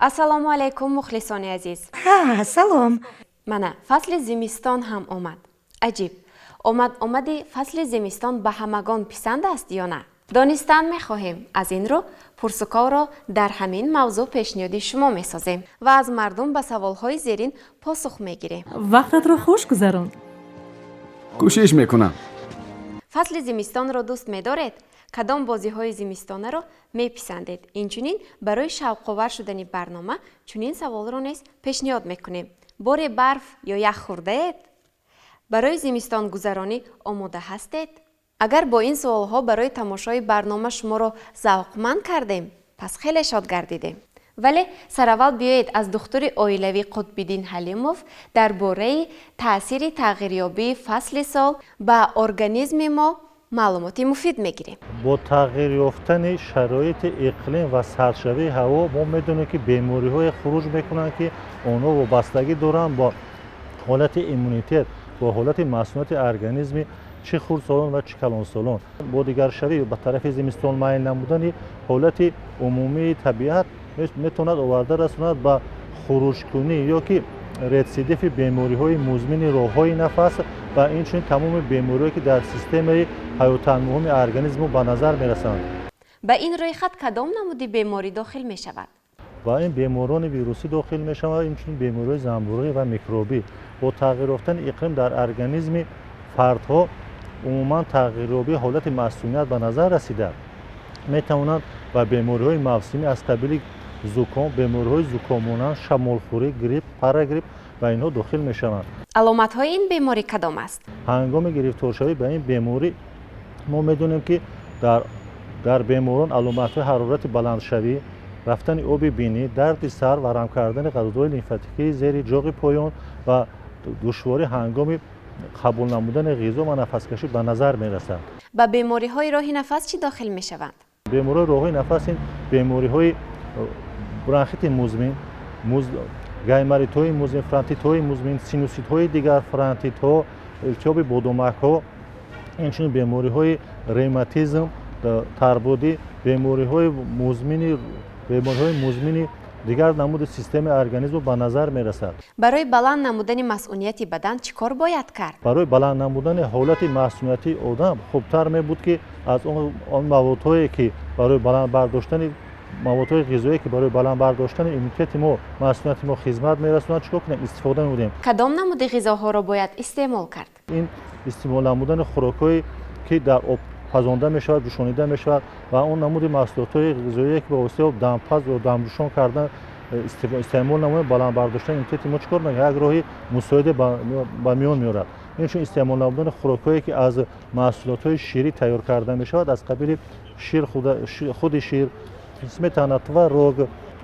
Ассалому алайкум, мухлисони азиз. Ҳа, салом. Мана, фасли зимистон ҳам омад. Аҷиб, омад омади фасли зимистон ба ҳамагон писанд аст ё на, донистан мехоҳем. Аз ин рӯ пурсуковро дар ҳамин мавзӯъ пешниҳоди шумо месозем ва аз мардум ба саволҳои зерин посух мегирем. Вақтатро хуш гузарон. Кӯшиш мекунам. Фасли зимистонро дӯст медоред? Кадом бозиҳои зимистонаро меписандед? Инчунин барои шавқовар шудани барнома чунин саволро низ пешниҳод мекунем: боре барф ё ях хӯрдаед? Барои зимистонгузаронӣ омода ҳастед? Агар бо ин суолҳо барои тамошои барнома шуморо завқманд кардем, пас хеле шод гардидем. Вале сараввал биёед, аз духтури оилавӣ Қутбиддин Ҳалимов дар бораи таъсири тағйирёбии фасли сол ба организми мо маълумоти муфид мегирем. Бо тағйир ёфтани шароити иқлим ва сардшавии ҳаво мо медонем, ки бемориҳое хуруҷ мекунанд, ки онҳо вобастагӣ доранд бо ҳолати иммунитет, бо ҳолати масунияти организми чӣ хурдсолон ва чӣ калонсолон. Бо дигаршавӣ, ба тарафи зимистон майл намудани ҳолати умумии табиат метавонад оварда расонад ба хуруҷкунӣ ё ки рецидиви бемориҳои музмини роҳҳои нафас ва инчунин тамоми бемориҳое, ки дар системаи ҳаётан муҳими организму ба назар мерасанд. Ба ин рӯйхат кадом намуди беморӣ дохил мешавад? Ва ин беморони вирусӣ дохил мешавад, инчунин бемориҳои занбӯруғӣ ва микробӣ. Бо тағйир ёфтани иқлим дар организми фардҳо умуман тағйирёбии ҳолати масуният ба назар расида, метавонанд ба бемориҳои мавсимӣ аз қабили зуком, бемориҳои зукоммонанд, шамолхӯрӣ, грипп, парагрипп ва инҳо дохил мешаванд. Аломатҳои ин беморӣ кадом аст? Ҳангоми гирифторшавӣ ба ин беморӣ мо медонем, ки дар беморон аломатҳои ҳарорати баландшавӣ, рафтани оби бинӣ, дарди сар, варам кардани ғадудҳои лимфатикии зери ҷоғи поён ва душворӣ ҳангоми қабул намудани ғизо ва нафаскашӣ ба назар мерасад. Ба бемориҳои роҳи нафас чӣ дохил мешаванд? Бемориҳои роҳҳои нафас ин бемориҳои бронхити музмин, гайморитҳои музмин, фронтитҳои музмин, синуситҳои дигар, фронтитҳо, илтиҳоби бодомакҳо, инчунин бемориҳои ревматизм, тарбудӣ, бемориҳои музмини дигар намуди системаи организму ба назар мерасад. Барои баланд намудани масунияти бадан чӣ кор бояд кард? Барои баланд намудани ҳолати масунияти одам хубтар мебуд, ки аз он маводҳое, ки барои баланд бардоштани маводҳои ғизоие, ки барои баланд бардоштани иммунитети мо, масунияти мо хизмат мерасонанд, чӣ кор кунем? Истифода мебудем. Кадом намуди ғизоҳоро бояд истеъмол кард? Ин истеъмол намудани хӯрокҳое, ки дар об пазонда мешавад, ҷӯшонида мешавад, ва он намуди маҳсулотҳои ғизоие, ки ба воситаи об дампаз ё дамҷӯшон кардан истеъмол намоем, баланд бардоштани иммунитети мо чӣ кор мекунад? Як роҳи мусоиде ба миён меорад. Инчунин истеъмол намудани хӯрокҳое, ки аз маҳсулотҳои ширӣ тайёр карда мешавад, аз қабили шир, худи шир, сметана, творог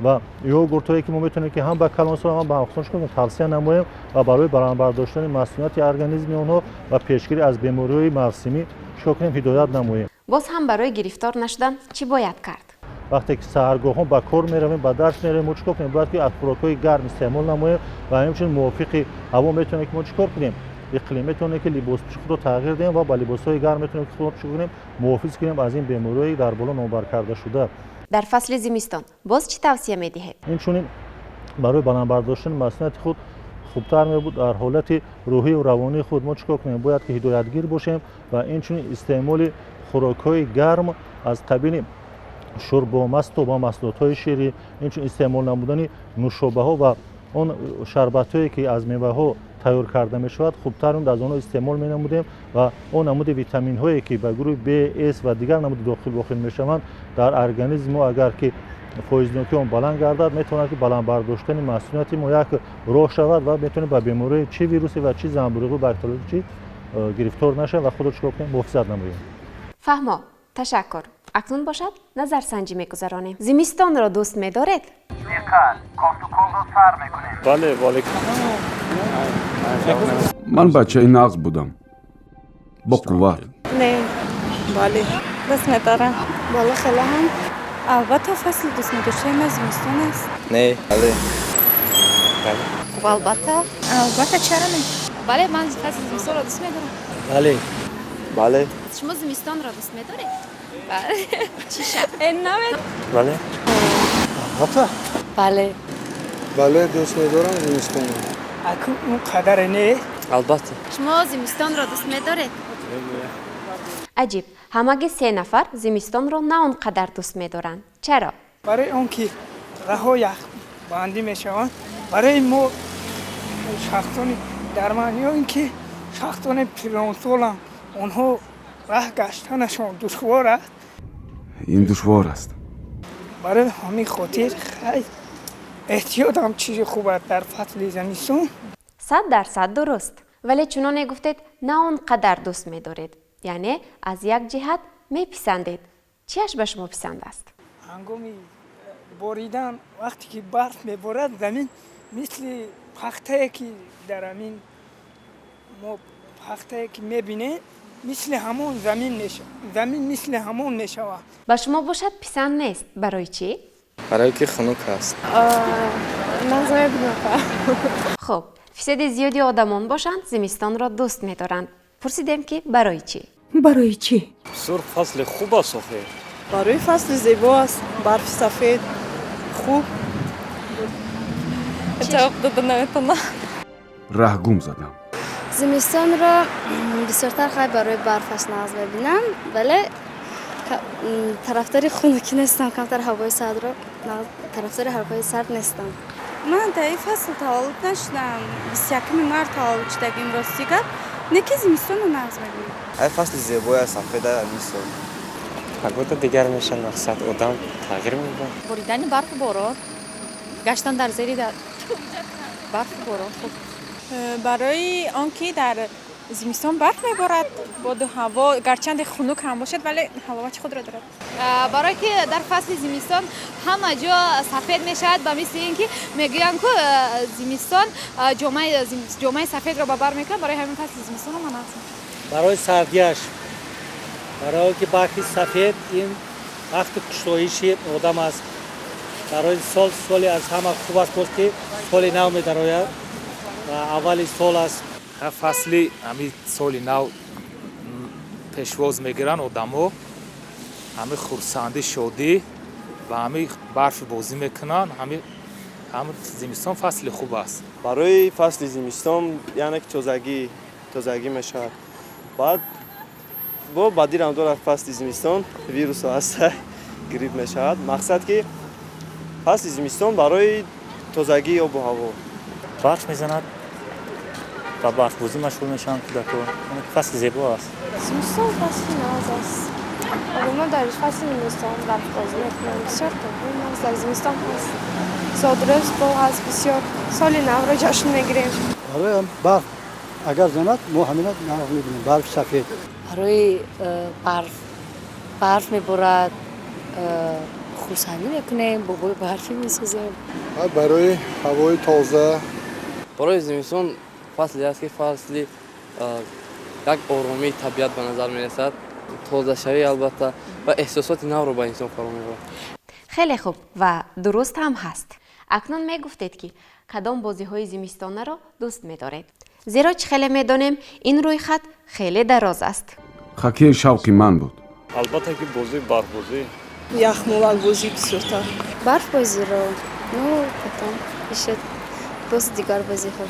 ва йогуртҳое, ки мо метавонем, ки ҳам ба калонсолон, ҳам ба ҳамхусоншон тавсия намоем ва барои баланд бардоштани масунияти организми онҳо ва пешгирӣ аз бемориҳои мавсимӣ чикор кунем? Ҳидоят намоем. Боз ҳам барои гирифтор нашудан чӣ бояд кард? Вақте ки саҳаргоҳон ба кор меравем, ба дарс меравем, мо чӣ кор кунем? Бояд ки аз хӯрокҳои гарм истеъмол намоем ва ҳамчунин мувофиқи ҳаво метавонем, ки мо чӣ кор кунем? Иқлим метавонем, ки либоспӯши худро тағйир диҳем ва ба либосҳои гарм метавонем, ки худро чӣ кунем? Муҳофиз кунем аз ин бемориҳои дар боло номбар карда шуда. Дар фасли зимистон боз чӣ тавсия медиҳед? Инчунин барои баланд бардоштани масунияти худ хубтар мебуд, дар ҳолати рӯҳию равонии худ мо чӣ кор кунем? Бояд ки ҳидоятгир бошем ва инчунин истеъмоли хӯрокҳои гарм аз қабили шӯрбо, мастоба, маҳсулотҳои ширӣ, инчунин истеъмол намудани нӯшобаҳо ва он шарбатҳое, ки аз меваҳо тайёр карда мешавад, хубтар аз онҳо истеъмол менамудем ва он намуди витаминҳое, ки ба гурӯҳи Б, С ва дигар намуди дохил мешаванд, дар организми мо агар ки фоизнокии он баланд гардад, метавонад, ки баланд бардоштани масунияти мо як роҳ шавад ва метавонем ба бемории чӣ вирусӣ ва чӣ занбӯруғӣ, бактериологӣ чӣ гирифтор нашавем ва худро чикор кунем? Муҳофизат намоем. Фаҳмо, ташаккур. Акнун бошад, назарсанҷӣ мегузаронем. Зимистонро дӯст медоред? Диққат, кофтуковро сар мекунем. Бале, бале. Ман бачаи нағз будам, бо қувват. Не. Бале. Дӯст медорам. Бале, хеле ҳам. Албатта, фасли дӯстмедоштаи ман зимистон аст. Не, бале. Хуб, албатта. Албатта, чаро не? Бале, ман фасли зимистонро дӯст медорам. Бале, бале. Шумо зимистонро дӯст медоред? Бале. Чӣ шаб? Намед. Бале, албатта. Бале. Бале, дӯст медорам зимистонро. Акун он қадаре не. Албатта. Шумо зимистонро дӯст медоред? Аҷиб, ҳамагӣ се нафар зимистонро на он қадар дӯст медоранд. Чаро? Барои он ки раҳҳо яхбандӣ мешаванд, барои мо шахсони дарман ё ин ки шахсони пиронсолам, онҳо раҳ гаштанашон душвор аст. Ин душвор аст. Барои ҳамин хотир, хай, эҳтиётам чизи хуб аст дар фасли зимистон. 100% дуруст, вале чуноне гуфтед, на он қадар дӯст медоред, яъне аз як ҷиҳат меписандед. Чиаш ба шумо писанд аст? Ҳангоми боридан, вақте ки барф меборад, замин мисли пахтае ки дар ҳамин мо пахтае ки мебинем, мисли ҳамон замин мешавад, замин мисли ҳамон мешавад. Ба шумо бошад, писанд нест. Барои чӣ? Барое ки хунук аст. Хуб, фисади зиёди одамон бошанд, зимистонро дӯст медоранд. Пурсидем, ки барои чӣ? Барои чӣ? Бисёр фасли хуб аст охир. Барои фасли зебо аст, барфи сафед хуб. Ҷавоб дода наметавонам. Раҳ гум задам. Зимистонро бисёртар, хай, барои барфаш нағз мебинам, вале тарафдори хунукӣ нестам. Камтар ҳавои сардро, тарафдори ҳавои сард нестам. Ман дар ин фасл таваллуд нашудам, 21-уми март таваллуд шудагим. Рости гап, не ки зимистонро нағз мебинам. Ай, фасли зебоя, сафеда мисол. Погода дигар мешавад, мақсад, одам тағйир меёбад. Боридани барфу борон, гаштан дар зери барфу борон хуб. Барои он ки дар зимистон барф меборад, боду ҳаво гарчанде хунук ҳам бошад, вале ҳаловати худро дорад. Барое ки дар фасли зимистон ҳама ҷо сафед мешавад, ба мисли ин ки мегӯянд ку зимистон ҷомаи сафедро ба бар мекунад. Барои ҳамин фасли зимистонро ман нағз. Барои сардиаш, барои ки барфи сафед ин вақти кушоиши одам аст. Барои сол, соли аз ҳама хуб аст, боз ки соли нав медарояд ва аввали сол аст. Фасли ҳамин соли нав пешвоз мегиранд одамо, ҳами хурсандӣ, шодӣ ва ҳами барфи бозӣ мекунанд. Ҳами зимистон фасли хуб аст. Барои фасли зимистон, яъне ки тозагӣ, тозагӣ мешавад. Баъд бо бадирам дорад фасли зимистон, вирусо ҳаста, грипп мешавад. Мақсад ки фасли зимистон барои тозагии обу ҳаво. Барф мезанад ва барфбозӣ машғул мешаванд кӯдакон. Фасли зебо аст. Зимистон фасли нағз аст. Одамон дар фасли зимистон барфбозӣ мекунанд, бисёр корҳои нағз дар зимистон ҳаст. Зодрӯз боғ аст, бисёр соли навро ҷашн мегирем. Барои барф агар занад, мо ҳамина нағз мебинем, барфи сафед. Барои барф, барф меборад, хурсандӣ мекунем, бобои барфӣ месозем. Барои ҳавои тоза. Барои зимистон фасле аст ки фасли як оромии табиат ба назар мерасад, тозашавӣ, албатта, ва эҳсосоти навро ба инсон фаро меорад. Хеле хуб ва дуруст ҳам ҳаст. Акнун мегуфтед, ки кадом бозиҳои зимистонаро дӯст медоред, зеро чӣ хеле медонем, ин рӯйхат хеле дароз аст. Хоккей шавқи ман буд. Албатта ки бозии барфбозӣ. Яхмолакбозӣ бисёртар. Барфбозиро, ну, потом ещё боз дигар бозиҳо.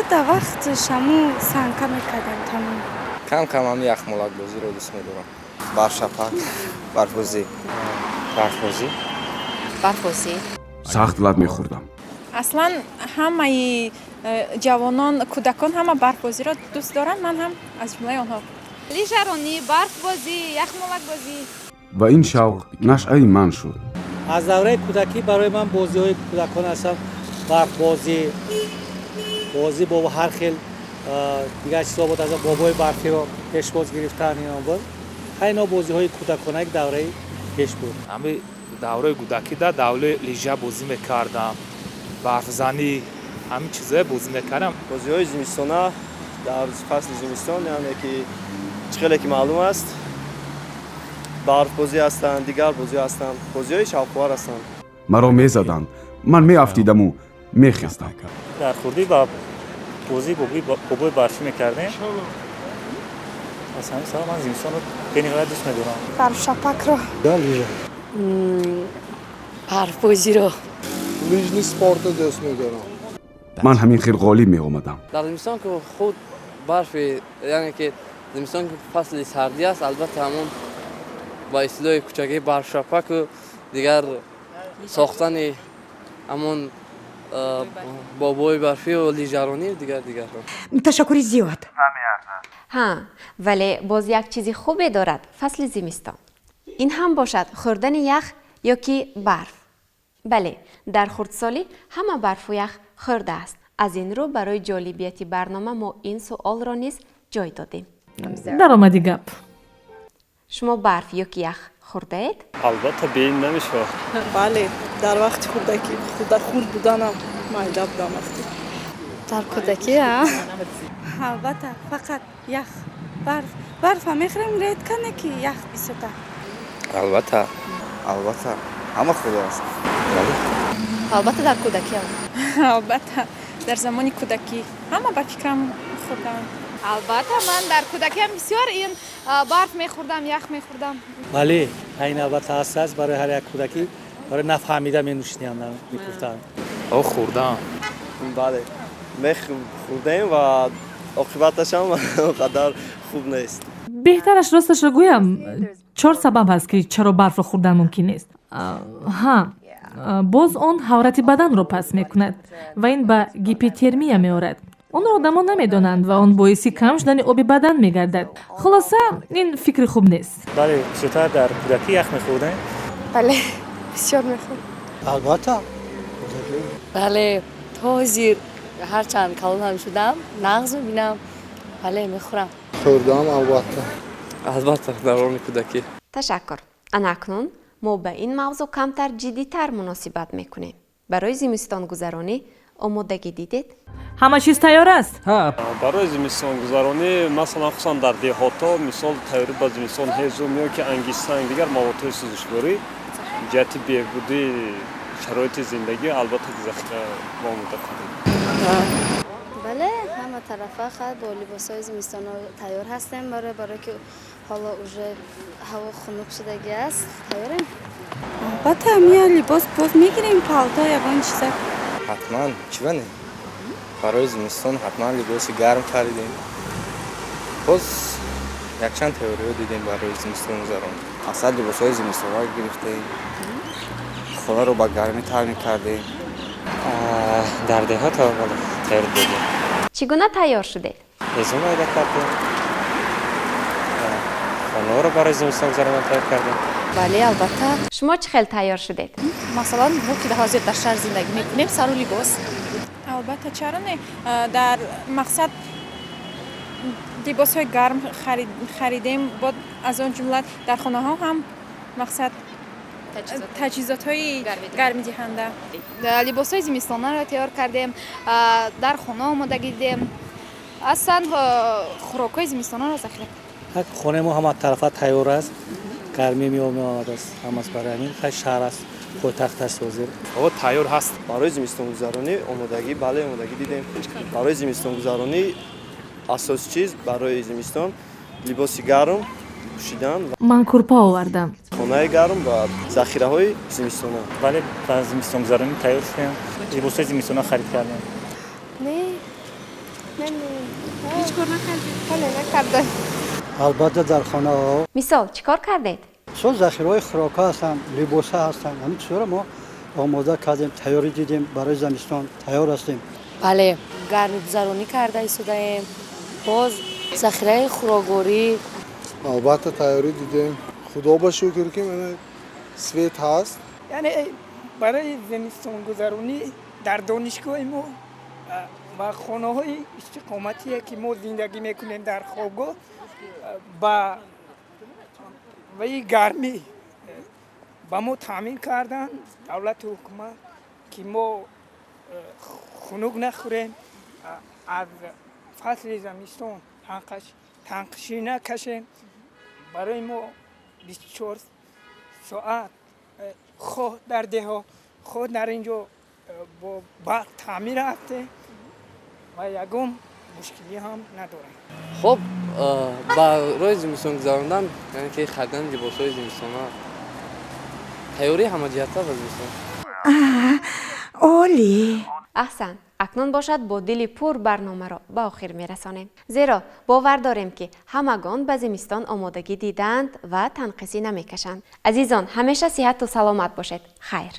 Ка вақт шаму санка мекардем, тамом. Кам кам ҳам яхмолакбозиро дӯст медорам. Барфшапак, барфбозӣ. Барфбозӣ. Барфбозӣ. Сахт лат мехӯрдам. Аслан ҳамаи ҷавонон, кӯдакон ҳама барфбозиро дӯст доранд, ман ҳам аз ҷумлаи онҳо. Лижаронӣ, барфбозӣ, яхмолакбозӣ. Ва ин шавқ нашъаи ман шуд. Аз давраи кӯдакӣ барои ман бозиҳои кӯдакон ҳастанд: барфбозӣ, бозӣ бо ҳар хел дигар чизҳо буд, аз бобои барфиро пешвоз гирифтан, ино буд. Хайно, бозиҳои кӯдакона як давраи пеш буд. Ҳами давраи кӯдакида давраи лижа бозӣ мекардам, барфзанӣ, ҳамин чизое бозӣ мекардам. Бозиҳои зимистона дар фасли зимистон, яъне ки чӣ хеле ки маълум аст, барфбозӣ ҳастанд, дигар бозиҳо ҳастанд, бозиҳои шавқовар ҳастанд. Маро мезаданд, ман меафтидаму мехестам. Дар хурдӣ ба бозии бобои барфӣ мекардем. Аз ҳамин сабаб ман зимистонро бениҳоят дӯст медорам. Барфшапакро. Лижа. Барфбозиро. Лыжный спортро дӯст медорам. Ман ҳамин хел ғолиб меомадам. Дар зимистон ки худ барфи, яъне ки зимистон ки фасли сардӣ аст, албатта ҳамон ба истилоҳи кӯчагӣ барфшапаку дигар сохтани ҳамон бобои барфию лижаронӣ дигар дигарро. Ташаккури зиёд. Ҳа, вале боз як чизи хубе дорад фасли зимистон. Ин ҳам бошад хӯрдани ях ё ки барф. Бале, дар хурдсолӣ ҳама барфу ях хӯрдааст. Аз ин рӯ барои ҷолибияти барнома мо ин суолро низ ҷой додем. Даромади гап. Шумо барф ё ки ях хӯрдаед? Албатта, беин намешавад. Бале, дар вақти хурдакӣ, хурд буданам, майда будам вақте. Дар кӯдакӣ, а? Албатта, фақат ях, барф. Барфа мехӯрем редко, не ки ях бисёртар. Албатта, албатта, ҳама худааст. Албатта, дар кӯдакиам. Албатта, дар замони кӯдакӣ ҳама ба фикрам хӯрдаанд. Албатта, ман дар кӯдакиам бисёр ин барф мехӯрдам, ях мехӯрдам. Бале, ин албатта ҳаст аст барои ҳар як кӯдакӣ, барои нафаҳмида менӯшидиам, мегуфтанд. О, хӯрдам. Бале, мехӯрдем ва оқибаташам он қадар хуб нест. Беҳтараш росташро гӯям, чор сабаб ҳаст, ки чаро барфро хӯрдан мумкин нест. Ҳа, боз он ҳарорати баданро паст мекунад ва ин ба гипотермия меорад. Онро одамон намедонанд ва он боиси кам шудани оби бадан мегардад. Хулоса, ин фикри хуб нест. Бале, бисёртар дар кӯдакӣ ях мехӯрдем. Бале, бисёр мехӯрд. Албатта. Бале, то ҳозир ҳарчанд калонам шудам, нағз мебинам, бале, мехӯрам. Хӯрдам, албатта. Албатта, дар даврони кӯдакӣ. Ташаккур. Ана акнун мо ба ин мавзӯъ камтар ҷиддитар муносибат мекунем. Барои зимистонгузаронӣ омодагӣ дидед? Ҳама чиз тайёр аст? Барои зимистонгузаронӣ, масалан, хусусан дар деҳотҳо, мисол, тайёрӣ ба зимистон ҳезум ё ки ангиштсанг, дигар маводҳои сӯзишворӣ ҷиҳати беҳбудии шароити зиндагӣ, албатта, захира омода кардем. Бале, ҳама тарафа хай бо либосҳои зимистона тайёр ҳастем, барои ки ҳоло уже ҳаво хунук шудагӣ аст, тайёрем. Албатта, мия либос боз мегирем, палто, ягон чиза. Ҳатман, чӣ бане, барои зимистон ҳатман либоси гарм харидем, боз якчанд тайёриҳо дидем барои зимистонгузаронӣ. Аслан либосҳои зимистона гирифтем, хонаро ба гармӣ таъмин кардем. Дар деҳот тайёр дидем. Чӣ гуна тайёр шудед? Ҳезум майда кардем, хонаро барои зимистонгузаронӣ тайёр кардем. Бале, албатта. Шумо чӣ хел тайёр шудед? Масалан, мо ки ҳозир дар шаҳр зиндагӣ мекунем, сару либос. Албатта, чаро не, дар мақсад либосҳои гарм харидем, бод аз он ҷумла дар хонаҳо ҳам мақсад таҷҳизотҳои гармидиҳанда. Либосҳои зимистонаро тайёр кардем, дар хона омодагӣ дидем, аслан хӯрокҳои зимистонаро захира. Хонаи мо ҳама тарафа тайёр аст, гармӣ меомадааст, ҳамас, барои ҳамин хай шаҳр аст, пойтахт аст ҳозир. О, тайёр ҳаст. Барои зимистонгузаронӣ омодагӣ, бале, омодагӣ дидем. Барои зимистонгузаронӣ асос чиз барои зимистон либоси гарм пӯшидан. Ман кӯрпа овардам. Хонаи гарм ва захираҳои зимистона. Бале, ба зимистонгузаронӣ тайёр шудем, либосҳои зимистона харид кардем. Не, не, не. Ҳеҷ кор накардед? Бале, накардам. Албатта, дар хонаҳо. Мисол, чӣ кор кардед? Мисол, захираҳои хӯрокҳо ҳастанд, либосҳо ҳастанд, ҳамин чизҳоро мо омода кардем, тайёрӣ дидем, барои зимистон тайёр ҳастем. Бале, гармигузаронӣ карда истодаем, боз захираи хӯрокворӣ. Албатта, тайёрӣ дидем, худо ба шукр, ки мана свет ҳаст. Яъне барои зимистонгузаронӣ дар донишгоҳи мо ва хонаҳои истиқоматие, ки мо зиндагӣ мекунем дар хобгоҳ, ба ваи гармӣ ба мо таъмин карданд давлату ҳукумат, ки мо хунук нахӯрем, аз фасли зимистон танқишӣ накашем. Барои мо 24 соат, хоҳ дар деҳо, хоҳ дар ин ҷо, бо барқ таъмир ҳастем ва ягон мушкилӣ ҳам надорем. Хуб, барои зимистон гузарондан, яъне ки харидани либосҳои зимистона, тайёрии ҳамаҷиҳата ба зимистон. Олӣ. Аҳсан, акнун бошад, бо дили пур барномаро ба охир мерасонем, зеро бовар дорем, ки ҳамагон ба зимистон омодагӣ дидаанд ва танқисӣ намекашанд. Азизон, ҳамеша сиҳату саломат бошед. Хайр.